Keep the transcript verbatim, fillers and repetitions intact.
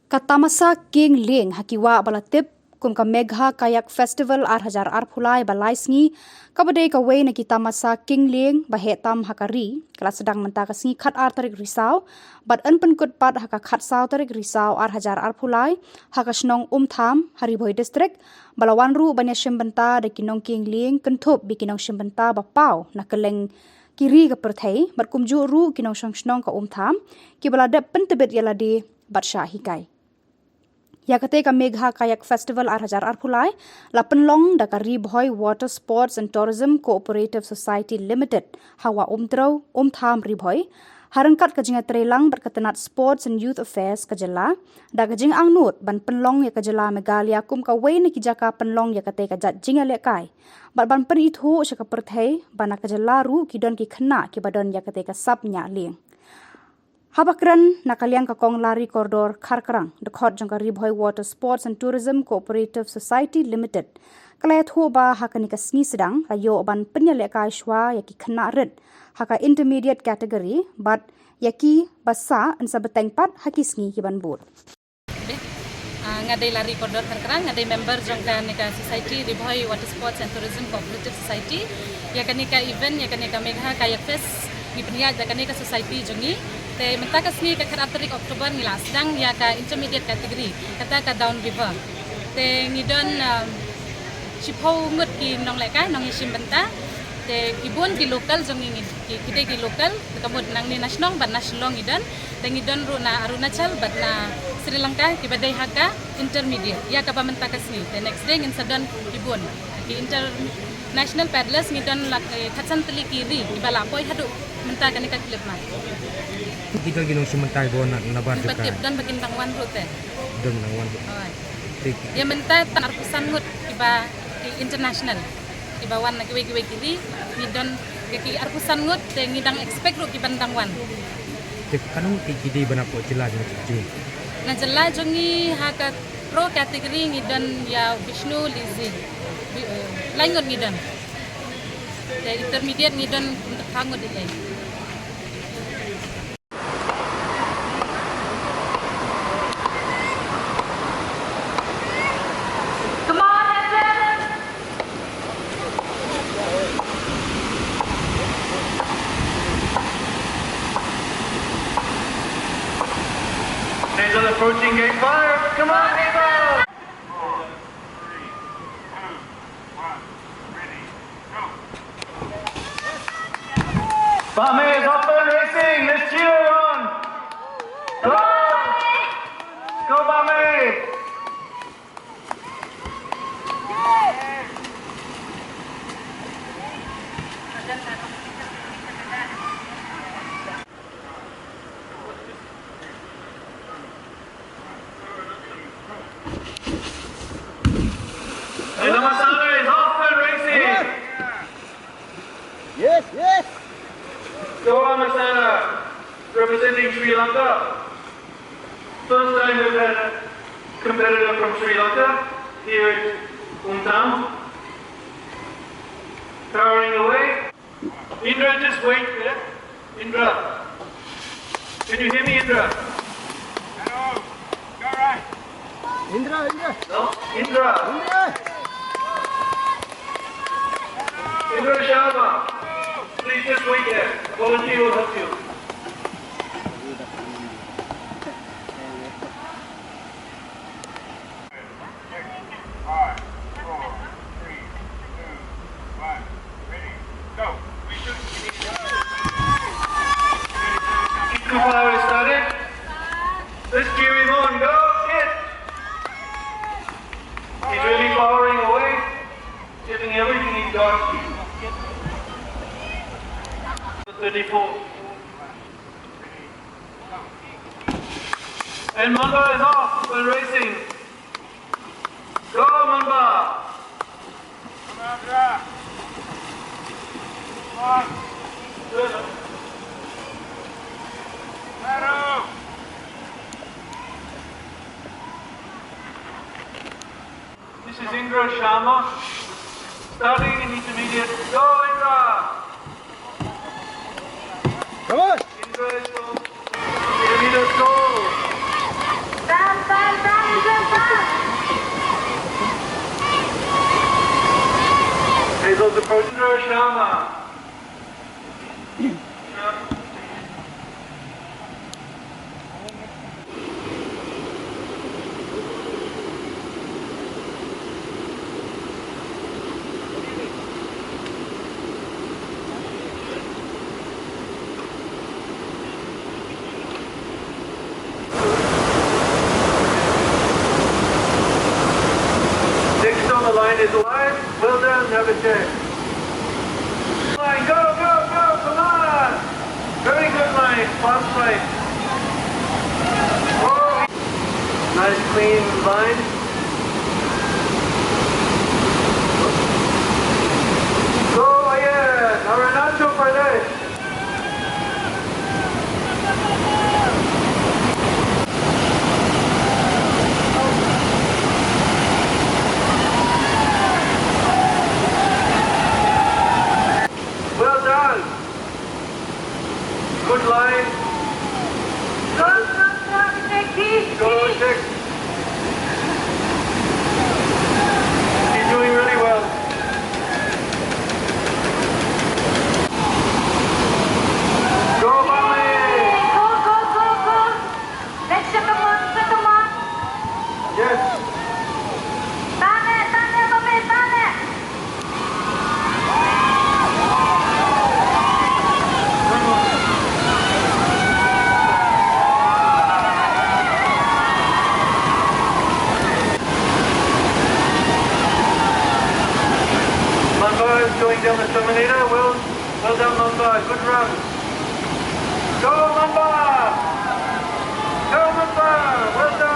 Ka tamasa Kieng Lieng ha ki wah ba la tip kum ka Megha Kayak Festival ar hajar arphew lai ba lai sngi, kaba dei kawei na ki tamasa kieng lieng ba heh tam ha ka ri, ka la sdang mynta ka sngi khatar tarik Risaw, bad yn pynkut pat ha ka khatsaw tarik Risaw ar hajar arphew lai ha ka shnong Umtham ha Ri Bhoi District, ba la wan ruh ban ïashim bynta da ki nongkieng lieng kynthup bad ki nongshim bynta ba paw na kylleng ki ri ka pyrthei, bad kumjuh ruh ki nongshong shnong ka Umtham kiba la dep pyntbit ïa lade bad shah hikai. Ïa katei ka Megha Kayak Festival ar hajar arphew lai la pynlong da ka Ri Bhoi Water Sports and Tourism Cooperative Society Limited ha Wah Umtrew, Umtham, Ri Bhoi, ha ryngkat ka jingïatreilang bad ka tnat Sports and Youth Affairs ka jylla, da ka jingangnud ban pynlong ïa ka jylla Meghalaya kum kawei na ki jaka pynlong ïa katei ka jait jingïalehkai, bad ban pynithuh sha ka pyrthei ba na ka jylla ruh ki don ki khynnah kiba don ïa katei ka sap ñiah lieng. Haba kren na ka liang ka Kong Larry Kordor Kharkrang, dkhot jong ka Ri Bhoi Water Sports and Tourism Cooperative Society Limited, ka la ïathuh ba ha kane ka sngi sdang la ïoh ban pynïalehkai shuwa ïa ki khynnah rit ha ka intermediate category, bad ïa kiba sah yn sa bteng pat ha ki sngi kiban bud. Ah, nga dei Larry Kordor Kharkrang, nga dei member jong kane ka society Ri Bhoi Water Sports and Tourism Cooperative Society. Ïa kane ka event, ïa kane ka Megha Kayak Fest, ngi pynïaid da kane ka society jong ngi. Te mynta ka sngi ka khatar tarik October ngi la sdang ïa ka intermediate category, kata ka downriver. Te ngi don, um, shiphew ngut ki nonglehkai, nongïashim bynta. Te ki bun ki local jong ngi, ngi, ki, ki dei ki local, te ka mut nangne na shnong bad na Shillong ngi don. Te ngi don ruh na Arunachal bad na Sri Lanka kiba dei ha ka intermediate ïa kaba mynta ka sngi. Te next day ngin sa don ki bun ki international paddlers, ngi don la, eh, khatsan tylli ki ri kiba la poi haduh mynta kane ka cliff mine. Ki don ki nongshim bynta kiba wan na, nabar jong ka. Ba tip don ba kin dang wan ruh te. Don dang wan ruh. Hooid. Te ki ïa mynta tang arphew san ngut kiba ki international kiba wan na kiwei kiwei ki ri, ngi don ki arphew san ngut, te ngi dang expect ruh kiban dang wan. Te katno ngut ki, ki dei ban hapoh jylla jong ngi? Na jylla jong ngi ha ka pro category ngi don ïa Vishnu Lizzy. Bi-, eh, lai ngut ngi don. Te intermediate ngi don khatsan ngut ïa. Come on, Helen! Hazel approaching gate five. Come on, Hazel! Four, three, two, one, ready, go. Bame is off and racing. Let's cheer on. Go! Go, Bame! Hey, the Masala is off and racing. Yes, yes. Goa Masala, representing Sri Lanka. First time we've had a competitor from Sri Lanka here at Umtham. Powering away. Indra, just wait there. Indra. Can you hear me, Indra? Hello. You all right? Indra, Indra. No? Indra. Indra. Indra Sharma. Please just wait there. Volunteer will help you. Five, four, three, two, one. Ready, go. Keep the fire started. Let's cheer him on. Go, kid. He's really powering away. Giving everything he's got. Thirty-four. And Mamba is off and racing. Go, Mamba! Come on, Dra. Come on. Good. Battle. This is Indra Sharma, starting in intermediate. Go, Indra! Come on! Indra is go. Indra is go. Sharma. Next on the line is Alive. Well done, Abhishek. Line, go, go, go, come on! Very good line, fast line. Oh, nice clean line. Go, yeah, Arunachal Pradesh. Well done. Good line. Go, go, go, Abhishek, please, please. Go, Abhishek. He's doing really well. Go, Bamli! Go, go, go, go! Let's shut the mouth, shut the mouth! Yes. Tane, tane, Bamli, tane! Manbar is going down the Terminator. Well, well done, Manbar. Good run. Go, Manbar! Go, Manbar! Well done.